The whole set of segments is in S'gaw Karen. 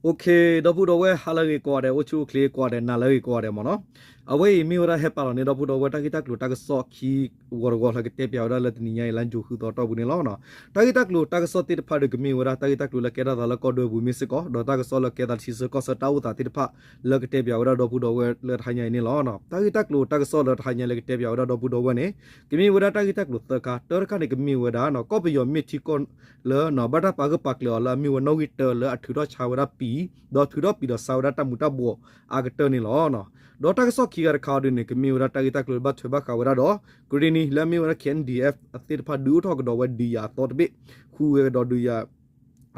ဒီပုၢ်ဒီဝဲၢ် ဟါလၢအဂ့ၤကိးဂၤဒဲး, အိၣ်ဆူၣ်အိၣ်ချ့ကိးဂၤဒဲး, နၤလၢအဂ့ၤကိးဂၤဒဲးမ့ၢ်နီၤ. အဝဲအံၤမ့ၢ်ဝဲဒၣ်ဟဲပာ်လီၤန့ၢ်ဒီပုၢ်ဒီဝဲၢ် တၢ်ဂ့ၢ်တၢ်ကျိၤတၢ်ကစီၣ်ခံဂီၤတဂီၤလၢကတဲပၠးဝဲဒၣ်လၢတနံၤညါအံၤ လါယူၤဃုသီတီၢ်ပူၤန့ၣ်လီၤ. တၢ်ဂ့ၢ်တၢ်ကျိၤတၢ်ကစီၣ်သ့ၣ်တဖၣ်ဒီး ကမ့ၢ်ဝဲဒၣ်တၢ်ဂ့ၢ်တၢ်ကျိၤလၢကဲထီၣ်သးလၢကီၢ်ဒွဲပူၤမ့ၢ်စ့ၢ်ကီး, ဒီးတၢ်ကစီၣ်လၢကဲသးထံဆၢကီၢ်ဆၢတၢ်အိၣ်သးသ့ၣ်တဖၣ် လၢကတဲပၠးဝဲဒၣ်ဒီပုၢ်ဒီဝဲၢ်လၢတဟါညါအံၤန့ၣ်လီၤ. တၢ်ဂ့ၢ်တၢ်ကျိၤတၢ်ကစီၣ်လၢတဟါညါလၢကတဲပၠးဝဲဒၣ်ဒီပုၢ်ဒီဝဲၢ်န့ၣ် ကမ့ၢ်ဝဲဒၣ်တၢ်ဂ့ၢ်တၢ်ကျိၤသၢခါ, တၢတခါန့ၣ် ကမ့ၢ်ဝဲဒၣ် ကီၢ်ပယီၤမ့ၢ်ထံကီၢ်လၢ ဘၣ်တၢ်ပာ်ဂၢၢ်ပာ်ကျၢၤအီၤလၢအမ့ၢ်ဝဲနီၣ်ဂံၢ်တၢလၢအထုးထီၣ်ဆါဝဲဒၣ်ပံာ်, ဒီးထုးထီၣ်ပံာ်ဒီးဆါဝဲဒၣ်တၢ်မူၤတၢ်ဘှီးအါကတၢၢ်န့ၣ်လီၤ. ဒီးတၢ်ကစီၣ်ခံဂၤတခါအံၤဒ်န့ၣ် ကမ့ၢ်ဝဲဒၣ်တၢ်ဂ့ၢ်တၢ်ကျိၤလၢဘၣ်ထွဲဘၣ်ဃးဝဲဒၣ်ဒီး ကရ့ၣ်နံၤ လၢအမ့ၢ်ဝဲဒၣ် KNDF သ့ၣ်တဖၣ်ဒုးအိၣ်ထီၣ်ကဒီးဝဲဒုးယၤအသီတဘ့ၣ်, ဃုဝဲကဒီးဒုးယၤ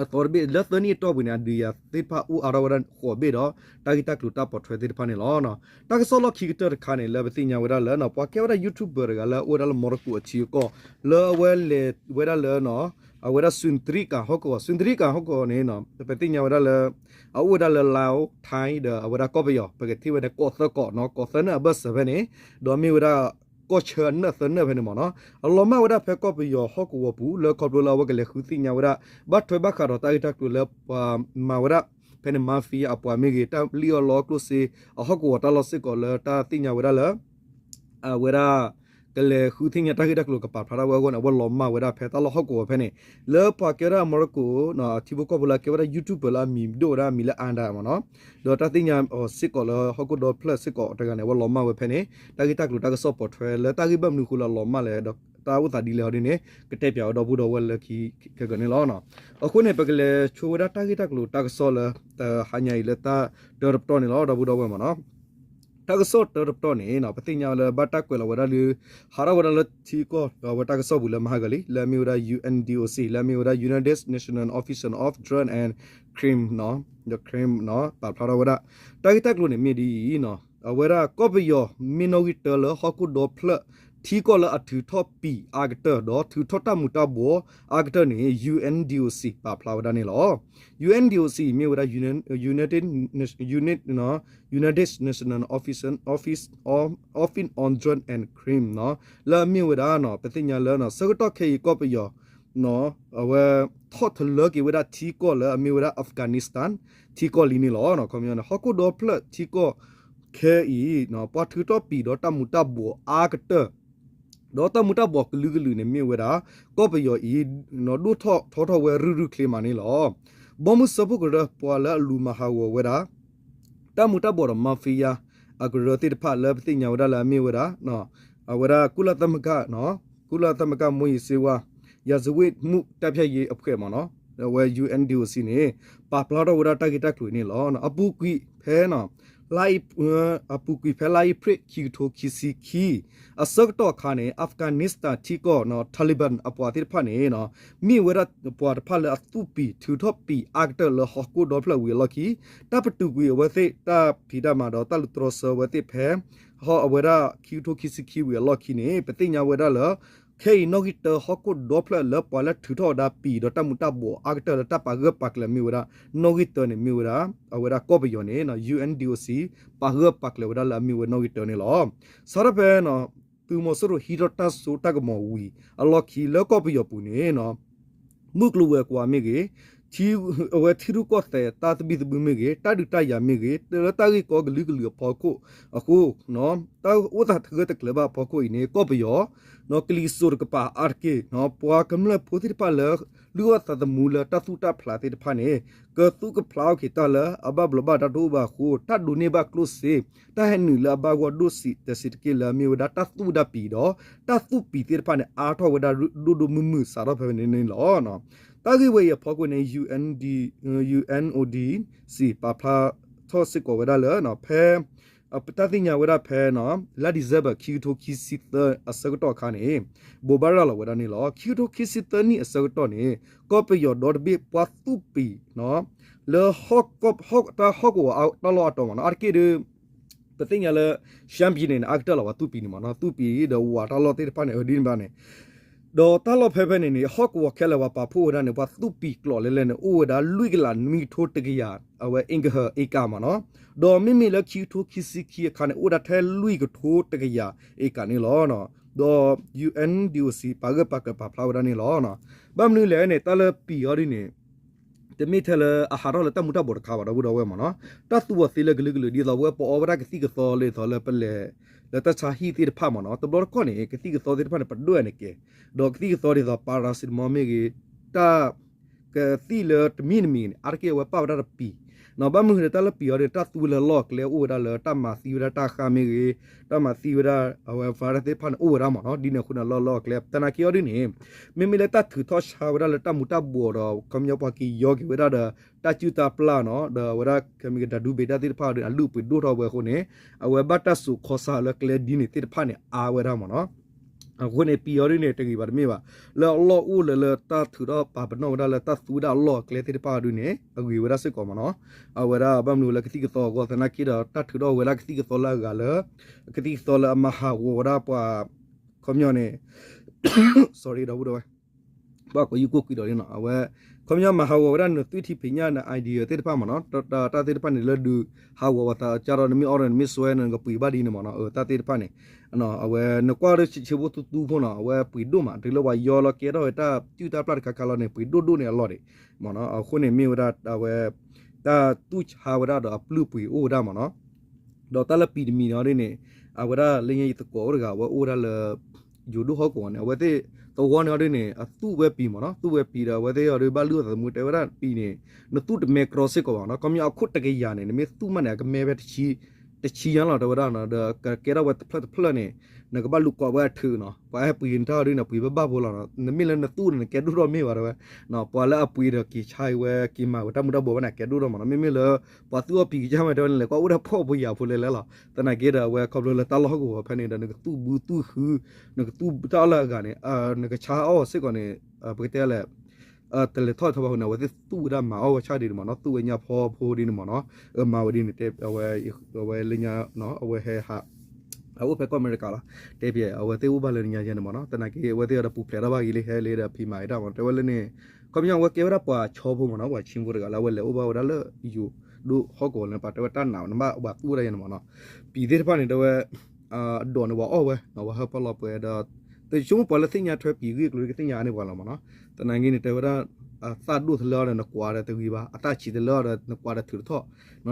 အသီတဘ့ၣ် လၢသၢနံၣ်အတီၢ်ပူၤန့ၣ် အဒုးယၤသ့ၣ်တဖၣ်အိၣ်အါထီၣ်ဝဲဒၣ်ဃိးဘ့ၣ်ဒီး တၢ်ဂ့ၢ်တၢ်ကျိၤတၢ်ပိာ်ထွဲသ့ၣ်တဖၣ်န့ၣ်လီၤ. တၢ်ကစီၣ်လီၢ်ခံကတၢၢ်တခါန့ၣ် လၢပသ့ၣ်ညါဝဲဒၣ်လၢ ပှၤကဲဝဲဒၣ် YouTuber တဂၤလၢအအိၣ်ဝဲဒၣ်လၢ Morocco အထံအကီၢ် လၢအဝဲလဲၤဝဲဒၣ်လၢ အဝဲဒၣ် စွန်တရံကၤဟီၣ်ကဝီၤ, စွန်တရံကၤဟီၣ်ကဝီၤန့ၣ် ပသ့ၣ်ညါဝဲဒၣ်လၢ အအိၣ်ဝဲဒၣ်လၢ Lao Thai ဒီးအဝဲဒၣ်ကီၢ်ပယီၤ ပကထံၣ်ဝဲန့ၣ် ကီးသၢကီးနီၤ, ကီးသၢနၢၣ်အဘၢၣ်စၢၤဖဲန့ၣ်, ဒီးမ့ၢ်ဝဲဒၣ် ကီၢ်ဆၢအနၢၣ်သၢနၢၣ်ဖဲန့ၣ်မ့ၢ်နီၤ, အလီၤမၢ်ဝဲဒၣ်ဖဲကီၢ်ပယီၤဟီၣ်ကဝီၤပူၤ လၢခီဖျိလၢအဝဲကလဲၤဃုသ့ၣ်ညါဝဲဒၣ် ဘၣ်ထွဲဘၣ်ဃးဒီးတၢ်ဂ့ၢ်တၢ်ကျိၤလၢပှၤမၤဝဲဒၣ် ဖဲန့ၣ် mafia အပှၤမ့ၢ်ဂ့ၤ, တၢ်လံၣ်အီၣ်လီအီၣ်ကျိၣ်စ့ အဟီၣ်ကဝီၤတၢ်လီၢ်စ့ၢ်ကီးလၢတၢ်သ့ၣ်ညါဝဲဒၣ်လၢ အဝဲဒၣ် ကလဲၤဃုသ့ၣ်ညါတၢ်ဂ့ၢ်တၢ်ကျိၤကပာ်ဖျါထီၣ်ဝဲအဂီၢ်န့ၣ် အဝဲလီၤမၢ်ဝဲဒၣ်ဖဲတၢ်လီၢ်ဟီၣ်ကဝီၤဖဲန့ၣ် လၢပှၤကဲဝဲဒၣ် Morocco ထံဖိကီၢ်ဖိလၢအကဲဝဲဒၣ် YouTuber လၢအမံၤဒိၣ်ဝဲဒၣ်အမံၤလၢ Anda မ့ၢ်နီၤ, ဒီးတၢ်သ့ၣ်ညါအီၤစ့ၢ်ကီးလၢဟီၣ်ခိၣ်ဒီဖျၢၣ်စ့ၢ်ကီးတဂၤန့ၣ် အဝဲလီၤမၢ်ဝဲဖဲန့ၣ် တၢ်ဂ့ၢ်တၢ်ကျိၤတၢ်ကစီၣ်ပိာ်ထွဲလၢတၢ်ဂ့ၢ်ဘၣ်မနုၤအဃိလၢအလီၤမၢ်လဲၣ် ဒီးတၢ်အိၣ်သးဒ်လဲၣ်အီၤဒ်န့ၣ် ကတဲပၠးဝဲဒီပုၢ်ဒီဝဲၢ်လၢခံခဲကၢန့ၣ်လီၤ. အဃိန့ၣ် ပကလဲၤဆိဝဲဒၣ်တၢ်ဂ့ၢ်တၢ်ကျိၤတၢ်ကစီၣ်လၢ တဟါညါအံၤလၢတၢ်တၢတပတီၢ်န့ၣ်လီၤ ဒီပုၢ်ဒီဝဲၢ်မ့ၢ်နီၤ. တၢ်ကစီၣ်တၢတပတီၢ်န့ၣ် ပသ့ၣ်ညါလၢဘၣ်တၢ်ကွဲးလီၤဝဲဒၣ်လၢ ဟးထီၣ်ဝဲဒၣ်လၢထံကီၢ် အဝဲတၢ်ကစီၣ်ပူၤလၢမဟါဂၤလံ လၢအမ့ၢ်ဝဲဒၣ် ယူၣ်အၣ်အၣ်ဒီး ယူၣ်အၣ်အၣ်ဒီး United National Office on Drug and Crime နီၤ, the crime နီၤ ပာ်ဖျါထီၣ်ဝဲဒၣ် တၢ်ဂ့ၢ်တၢ်ကျိၤန့ၣ်မ့ၢ်ဒ်အံၤနီၤ, အဝဲဒၣ်ကီၢ်ပယီၤမ့ၢ်နီၣ်ဂံၢ်တၢလၢဟီၣ်ခိၣ်ဒီဖျၢၣ် ထံကီၢ်လၢအထုးထီၣ်ပံာ်အါကတၢၢ် ဒီးထုးထီၣ်တၢ်မူၤတၢ်ဘှီးအါကတၢၢ်န့ၣ် ယူၣ်အၣ်အၣ်ဒီး ပာ်ဖျါဝဲဒၣ်န့ၣ်လီၤ. ယူၣ်အၣ်အၣ်ဒီး မ့ၢ်ဝဲဒၣ် United National Office, Office on Drug and Crime နီၤ, လၢအမ့ၢ်ဝဲဒၣ် ပသ့ၣ်ညါလၢ ဆၢကတီၢ်ခဲအံၤကီၢ်ပယီၤ အဝဲ ထီၣ်တလၢက့ၤဝဲဒၣ်ထံကီၢ်လၢအမ့ၢ်ဝဲဒၣ် Afghanistan ထံကီၢ်လံန့ၣ်လီၤ. ခီပညီန့ၣ် ဟီၣ်ခိၣ်ဒီဖျၢၣ်ထံကီၢ်ခဲအံၤ ပှၤထုးထီၣ်ပံာ်ဒီးတၢ်မူၤတၢ်ဘှီးအါကတၢၢ် ဒီးတၢ်မူၤတၢ်ဘှီးကလုာ်ကလုာ်န့ၣ်မ့ၢ်ဝဲဒၣ် ကီၢ်ပယီၤအံၤ ဒိၣ်ထီၣ်ထီထီၣ်ဝဲရုၢ်ရုၢ်ချ့မးန့ၣ်လီၤ. ဘီမုၢ်စၢဖှိၣ်ကရၢ ပှၤလၢအလူၤမၤဟးဂီၤဝဲဒၣ် တၢ်မူၤတၢ်ဘှီးဒီး mafia အကရၢသ့ၣ်တဖၣ်လၢပသ့ၣ်ညါဝဲဒၣ်လၢအမ့ၢ်ဝဲဒၣ် အဝဲဒၣ် ကုလသမဂ္ဂ ကုလသမဂ္ဂ မူးယစ်ဆေးဝါး ရာဇဝတ်မှု တိုက်ဖျက်ရေးအဖွဲ့ မ့ၢ်နီၤ, အဝဲ ယူၣ်အၣ်အၣ်ဒီး န့ၣ် ပာ်ဖျါထီၣ်ဝဲဒၣ်တၢ်ဂ့ၢ်တၢ်ကျိၤန့ၣ်လီၤ. အပူၤကွံာ်ဖဲ အပူၤကွံာ်ဖဲလါအ့ဖြ့ၣ် ခံကထိခံဆံခံ အဆၢကတီၢ်အခါန့ၣ် Afghanistan ထံကီၢ် Taliban အပှၤသ့ၣ်တဖၣ်န့ၣ် မ့ၢ်ဝဲဒၣ်ပှၤတဖၣ်လၢအသူၣ်ပံာ်ထုးထီၣ်ပံာ်အါကတၢၢ်လၢဟီၣ်ခိၣ်ဒီဖျၢၣ်ဝံၤအလီၢ်ခံ တၢ်ပတုာ်ကွံာ်အဝဲသ့ၣ်တၢ်ဖံးတၢ်မၤဒီးတၢ်လူၤတြီဆၢအဝဲသ့ၣ်ဖဲ ဟီၣ်အဝဲဒၣ်ခံကထိခံဆံခံဝံၤအလီၢ်ခံန့ၣ် ပသ့ၣ်ညါဝဲဒၣ်လၢ ခဲအံၤနီၣ်ဂံၢ်တၢဟီၣ်ခိၣ်ဒီဖျၢၣ်လၢပှၤလၢထုးထီၣ်ဝဲဒၣ်ပံာ်ဒီးတၢ်မူၤတၢ်ဘှီးအါကတၢၢ်လၢတၢ်ပာ်ဂၢၢ်ပာ်ကျၢၤမ့ၢ်ဝဲဒၣ် နီၣ်ဂံၢ်တၢန့ၣ်မ့ၢ်ဝဲဒၣ် အဝဲဒၣ်ကီၢ်ပယီၤန့ၣ် ယူၣ်အၣ်အၣ်ဒီး ပာ်ဂၢၢ်ပာ်ကျၢၤဝဲဒၣ်လၢအမ့ၢ်ဝဲနီၣ်ဂံၢ်တၢန့ၣ်လီၤ. စးထီၣ်ဖဲ သုးမီၤစိရိၤဟံးထီၣ်တၢ်စိတၢ်ကမီၤဝံၤ အလီၢ်ခံလၢကီၢ်ပယီၤပူၤန့ၣ် မုၢ်ကျိၤဝဲၤကွာ်မ့ၢ်ဂ့ၤ, အဝဲထံရူၢ်ကီၢ်သဲးတၢ်သဘံၣ်သဘုၣ်မ့ၢ်ဂ့ၤ, တၢ်ဒုးတၢ်ယၤမ့ၢ်ဂ့ၤ, လၢတၢ်ဂ့ၢ်ကီကလုာ်ကလုာ်အဖီခိၣ်အဃိ တၢ်အိၣ်သးတဂၢၢ်တကျၢၤဘၣ်အဖီခိၣ်အံၤန့ၣ် ကီၢ်ပယီၤ ကလံၤစိးတကပၤအါတက့ၢ် ပှၤကမျၢၢ်ဖိသ့ၣ်တဖၣ်လၢ လုၢ်အီၣ်သးသမူလၢတၢ်သူၣ်တၢ်ဖျးသ့ၣ်တဖၣ်န့ၣ် ကသူၣ်ကဖျါအီၤက့ၤတၢ်လၢအဘၣ်ဘျီးဘၣ်ဒါတအိၣ်ဘၣ်အဃိ တၢ်ဒိးန့ၢ်ဘၣ်ကျိၣ်စ့ တၢ်ဟဲနုာ်လၢအဘၣ်ဂီၢ်ဒိၣ်စံးတစံးတက့ၢ်လၢအမ့ၢ်ဝဲဒၣ်တၢ်သူၣ်ဝဲဒၣ်ပံာ်ဒီး တၢ်သူၣ်ပံာ်သ့ၣ်တဖၣ်န့ၣ် အါထီၣ်ဝဲဒၣ်ဒိၣ်ဒိၣ်မုၢ်မုၢ်စးထီၣ်ဖဲန့ၣ်န့ၣ်လီၤ. တၢ်ဂ့ၢ်ဝဲအံၤအဖီခိၣ်န့ၣ် ယူၣ်အၣ်အၣ်ဒီး စံးပာ်ဖျါထီၣ်စ့ၢ်ကီးဝဲဒၣ်လၢ ဖဲ တၢ်သ့ၣ်ညါဝဲဒၣ်ဖဲ လါ December ခံကထိခံဆံသၢအဆၢကတီၢ်အခါန့ၣ် ဘိးဘၣ်ရၤလီၤဝဲဒၣ်န့ၣ်လီၤ. ခံကထိခံဆံသၢနံၣ်အဆၢကတီၢ်န့ၣ် ကီၢ်ပယီၤဒီတဘ့ၣ်ပှၤသူၣ်ပံာ် လၢ တၢ်ဟီၣ်ကဝီၤတၢ်လီၢ်အတီၤမ့ၢ်နီၤ အါတက့ၢ်ဒီး ပသ့ၣ်ညါလၢ ရှမ်းပြည် န့ၣ်န့ၣ် အါကတၢၢ်လီၤ ပှၤသူၣ်ပံာ်န့ၣ်မ့ၢ်နီၤ သူၣ်ပံာ်ဒီးဝးတၢ်လီၢ်သ့ၣ်တဖၣ်န့ၣ် အဒ်န့ၣ်ဘၣ်န့ၣ် ဒီးတၢ်လီၢ်ဖဲဖဲန့ၣ်န့ၣ် ဟီၣ်ကဝီၤခဲလၢာ်ပှၤပာ်ဖှိၣ်ဝဲဒၣ်န့ၣ် ပှၤသူၣ်ပံာ်ကျိာ်လဲလဲၣ်န့ၣ် အိၣ်ဝဲဒၣ်လွံၢ်ကလးနွံကထိတကယၤ အဝဲ acre မ့ၢ်နီၤ ဒီးမ့မ့ၢ်လၢခံကထိခံဆံခံအခါန့ၣ် အိၣ်ဝဲဒၣ်ထဲလွံၢ်ကထိတကယၤ acre န့ၣ်လီၤ. ဒီး ယူၣ်အၣ်ဒီး ပာ်ဂၢၢ်ပာ်ကျၢၤပာ်ဖျါဝဲဒၣ်န့ၣ်လီၤ. ဘၣ်မနုၤလဲၣ်န့ၣ် တၢ်လၢပံာ်အီၤဒ်န့ၣ် တမ့ၢ်ထဲလၢအဟးထီၣ်လၢတၢ်မူၤတၢ်ဘှီးတခါဘၣ် ဒီပုၢ်ဒီဝဲၢ်မ့ၢ်နီၤ, တၢ်သူအီၤသ့လၢကလုာ်ကလုာ် ဒ်သိးဝဲပအီဝဲဒၣ်ကသံၣ်ကသီလၢဒ်သိးလၢပလဲၤ လၢတၢ်ဆါဟံၣ်သ့ၣ်တဖၣ်မ့ၢ်နီၤ, တဘျီတခီၣ်န့ၣ် ကသံၣ်ကသီသ့ၣ်တဖၣ်န့ၣ် ပဒွဲၣ်န့ၣ်ကဲ, ဒီးကသံၣ်ကသီဒ်သိး paracetamol မ့ၢ်ဂ့ၤ, တၢ် ကသံၣ်လၢတမံၤတမံၤန့ၣ် အါတက့ၢ်အဝဲပာ်ဝဲဒၣ်ဒီးပံၤ, ဘၣ်မနုၤဒီးတၢ်လၢပံၤအီၤဒ်န့ၣ် တၢ်သူလၢလီၢ်အကျဲအိၣ်ဝဲဒၣ်လၢတၢ်မၤသံဝဲဒၣ်တၢ်ဃၢ်မ့ၢ်ဂ့ၤ, တၢ်မၤသံဝဲဒၣ်အဝဲ virus သ့ၣ်တဖၣ်န့ၣ် အိၣ်ဝဲဒၣ်မ့ၢ်နီၤ, ဒ်န့ၣ်အဃိန့ၣ် လီၢ်လီၢ်အကျဲ သနာ်က့အီၤဒ်န့ၣ် မ့မ့ၢ်လၢတၢ်ထုးထီၣ်ဆါဝဲဒၣ်လၢတၢ်မူၤတၢ်ဘှီးဒီး ခီပညီပှၤက့ၤယီက့ၤဝဲဒၣ်ဒီး တၢ်စုၣ်တၢ်ပျၢ်နီၤ, ဒီးအဝဲဒၣ် chemical ဓာတုဗေဒ သ့ၣ်တဖၣ်အီၤဒ်န့ၣ် အလုၢ်အပှ့ၤဒိၣ်ထီၣ်ဝဲအဃိန့ၣ် အဝဲဘၣ်တၢ်စိာ်ခီဆါလၢကျဲဒ်န့ၣ်သ့ၣ်တဖၣ်န့ၣ် အါဝဲဒၣ်မ့ၢ်နီၤ. အဃိန့ၣ် ပံၤအီၤဒ်န့ၣ် တဂ့ၤဘၣ်တမ့ၢ်ဘၣ်, လၢအလီၢ်အိၣ်လၢလၢတၢ်ထုးထီၣ်ပာ်ပနီၣ်ဝဲဒၣ်လၢတၢ်သူဝဲဒၣ်အလီၢ်အကျဲသ့ၣ်တဖၣ်အီၤဒ်န့ၣ် အဂ့ၤဝဲဒၣ်စ့ၢ်ကီးမ့ၢ်နီၤ. အဝဲဒၣ်ဘၣ်မနုၤလၢကသံၣ်ကသီအဂီၢ် သနာ်က့ဒီး တၢ်ထုးထီၣ်ဝဲဒၣ်ကသံၣ်ကသီလၢအဂၤလၢ ကသံၣ်ကသီလၢအမၤဟးဂီၤဝဲဒၣ်ပှၤ ခီပညီန့ၣ် sorry ဒီပုၢ်ဒီဝဲၢ် ဘၣ်ကိးယုၢ်ကိးကွံာ်ဒီးန့ၣ်နီၤ, အဝဲ ခီပညီမၤဟးဂီၤဝဲဒၣ်နသွံၣ်ထံဖံးညၣ် န idea သ့ၣ်တဖၣ်မ့ၢ်နီၤ, တၢ်သ့ၣ်တဖၣ်န့ၣ်လၢဒုးဟးဂီၤဝဲသးကဒီး နမ့ၢ်အီဒီးနမ့ၢ်စွဲ နကပှ့ၤဘၣ်ဒ်န့ၣ်မ့ၢ်နီၤ, တၢ်သ့ၣ်တဖၣ်န့ၣ် အဝဲနကွၢ်လၢဆံးဆံးဖိသူသူဖိနီၤ, အဝဲပှ့ၤဒိၣ်မး တုၤလၢပှၤယီလီၤကဲထီၣ်ဝဲတၢ်စုၣ်တၢ်ပျၢ်တခါခါလီၤန့ၣ် ပှ့ၤဒိၣ်ဒိၣ်န့ၢ်အလီၢ်ဒံးမ့ၢ်နီၤ, အဃိန့ၣ်မ့ၢ်ဝဲဒၣ်အဝဲ တၢ်သူၣ်ဆါဝဲဒၣ်ဒီးအပျုၢ်ပှ့ၤအိၣ်ဝဲဒၣ်မ့ၢ်နီၤ. ဒီးတၢ်လၢပံၤတမံၤန့ၣ်အီၤဒ်န့ၣ် အဝဲဒၣ်လၢညါယသကိးအိၣ်တဂၤ အဝဲအိၣ်ဝဲဒၣ်လၢ ယိၤဒိၣ်ဟီၣ်ကဝီၤန့ၣ် အဝဲသ့ၣ်သဝီန့ၣ်အီၤဒ်န့ၣ် အသူၣ်ဝဲပံၤမ့ၢ်နီၤ, သူၣ်ဝဲပံၤဒီး အဝဲသ့ၣ်အီၤဒ်ဘၣ်လုၢ်အီၣ်သးသမူ တဲဝဲဒၣ်ပံၤန့ၣ် နသူၣ်တမဲကြီစ့ၢ်ကီးဘၣ်နီၤ, ခီပညီအခိၣ်တကယၤန့ၣ် နမ့ၢ်သူၣ်မးန့ၣ် အကမဲဖဲတဆံညါလီၤ တဲဝဲဒၣ်နီၤ, ဒီးကကဲထီၣ်ဝဲတဖျၢၣ်တဖျၢၣ်န့ၣ် နကဘၣ်လူၤကိးဝဲအထုးနီၤ, ပှၤဟဲပှ့ၤနတၢ်အီၤဒ်န့ၣ် ပှ့ၤဘၣ်ဘၣ်ဖိလီၤနီၤ, နမ့ၢ်လၢနသူၣ်န့ၣ် နကဲဒိၣ်ထီၣ်မ့ၢ်ဘၣ်တဲဝဲ ပှၤလၢအပှ့ၤဒီးက့ၤဆါဝဲက့ၤမၤဝဲတၢ်မူၤတၢ်ဘှီးဘၣ်န့ၣ် အကဲဒိၣ်ထီၣ်မ့ၢ်နီၤ, မ့မ့ၢ်လၢ ပှၤသူၣ်အီၣ်ပံၤကစၢ်မ့ၢ်တဲဝဲန့ၣ် လဲၤကွၢ်အိၣ်ဒၣ်ဖှီၣ်ဖိယာ်ဖိလဲၤလဲၣ်လီၤ, သနာ်က့ဒီးအဝဲခီဖျိလၢတၢ်လီၢ်ဟီၣ်ကဝီၤဖဲန့ၣ်ဒီး နကသူၣ်ဘုသူၣ်ဟု နကသူၣ်တၢ်အီၣ်လၢအဂၤန့ၣ် နကဆါအီၣ်စ့ၢ်ကီးန့ၣ် ပကတဲလဲၣ် တလဲၤထီၣ်ထီဘၣ်အဃိန့ၣ် အဝဲသ့ၣ်သူၣ်ဝဲဒၣ်မၤအီၣ်ဝဲဆၣ်ဒ်န့ၣ်မ့ၢ်နီၤ, သူၣ်ဝဲညါဖီဖိဒ်န့ၣ်မ့ၢ်နီၤ, အမၤဝဲဒ်န့ၣ် တဲအဝဲ အဝဲလၢညါ အအိၣ်ဖဲကီၢ်အမဲရကၤလီၤ, တဲပှၤ အဝဲသ့ၣ်အိၣ်ဘၣ်လၢညါယဲန့ၣ်မ့ၢ်နီၤ, သနာ်က့ အဝဲသ့ၣ်ဒီးပူၤဖျဲးထီၣ်ဘၣ်ဂ့ၤလံ ဟဲလံဒီးဖံးမၤအတၢ်မ့ၢ်နီၤ, တဲဝဲလၢန့ၣ် ခီပညီအဝဲကဲဝဲဒၣ်ပှၤဆီဖိမ့ၢ်နီၤ, ပှၤခၠံဖိတဂၤလၢအဝဲလဲၤအိၣ်ဘၣ်ဝဲဒၣ်လၢယိၤဒိၣ်ဟီၣ်ကဝီၤလၢပှၤတဲဝဲတၢ်နာ်ဝဲ နဘၣ်ပှၤသူၣ်ဝဲဒၣ်ယဲန့ၣ်မ့ၢ်နီၤ, ပံၤသ့ၣ်တဖၣ်န့ၣ် တဲဝဲ အဒိးန့ၢ်ပှၤအီၣ်ဝဲ ပှၤဟၢဖၢလီၤပှဲၤဒီး တဆိကမိၣ်ပှၤလၢသ့ၣ်ညါထွဲပံၤဂ့ၢ်ကျိၤကသ့ၣ်ညါန့ၢ်ပှၤလီၤမ့ၢ်နီၤ, သနာ်က့န့ၣ် တဲဝဲဒၣ် သၣ်ဒိၣ်သလၢအီၤဒီး နကွၢ်ဒီးတဂ့ၤဘၣ်, အသၣ်ဆံးတလၢအီၤဒီး နကွၢ်ဒီးထုးတထီၣ်,